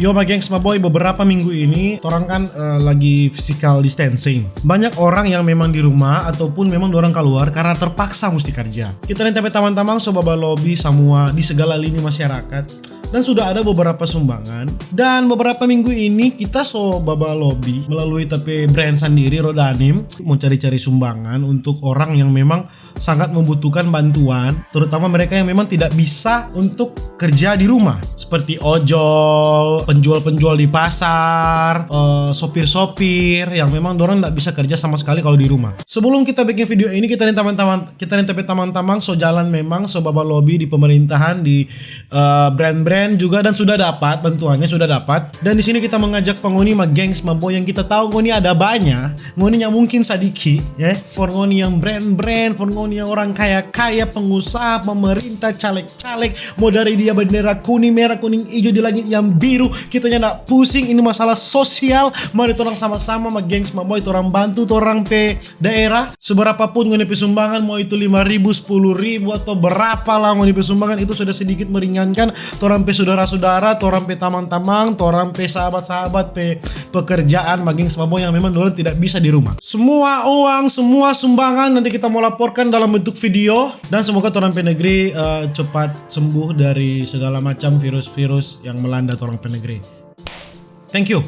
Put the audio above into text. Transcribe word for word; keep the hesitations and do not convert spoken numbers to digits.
Yo, my gengs, my boy, beberapa minggu ini torang kan eh, lagi physical distancing. Banyak orang yang memang di rumah ataupun memang dorang kaluar karena terpaksa musti kerja. Kita yang tapi tamang-tamang so baba lobby samua di segala lini masyarakat. Dan sudah ada beberapa sumbangan. Dan beberapa minggu ini kita so baba lobby melalui tapi brand sendiri, Rodanim, mau cari-cari sumbangan untuk orang yang memang sangat membutuhkan bantuan, terutama mereka yang memang tidak bisa untuk kerja di rumah, seperti ojol, penjual-penjual di pasar, eh, sopir-sopir yang memang dorang nggak bisa kerja sama sekali kalau di rumah. Sebelum kita bikin video ini, kita nih teman-teman, kita nih tapi tamang-tamang so jalan memang so baba lobby di pemerintahan, di eh, brand-brand juga, dan sudah dapat bantuannya, sudah dapat. Dan di sini kita mengajak pengoni ma gengs ma boy yang kita tahu ngoni ada banyak, ngoni yang mungkin sadiki, ya. For ngoni yang brand-brand, for ngoni yang orang kaya-kaya, pengusaha, pemerintah, caleg-caleg, mau dari dia bendera kuning, merah, kuning, hijau di langit yang biru, kitanya ndak pusing, ini masalah sosial. Mari torang sama-sama ma gengs ma boy, torang bantu torang pe daerah. Seberapa pun ngoni pe sumbangan, mau itu lima ribu, sepuluh ribu, atau berapa lah ngoni pe sumbangan, itu sudah sedikit meringankan torang pe sudara-sudara, torang pe tamang-tamang, torang pe sahabat-sahabat pe pekerjaan, ma gengs ma boy, yang memang dorang tidak bisa di rumah. Semua uang, semua sumbangan nanti kita mau laporkan dalam bentuk video, dan semoga torang pe negeri eh, cepat sembuh dari segala macam virus-virus yang melanda torang pe negeri. Thank you.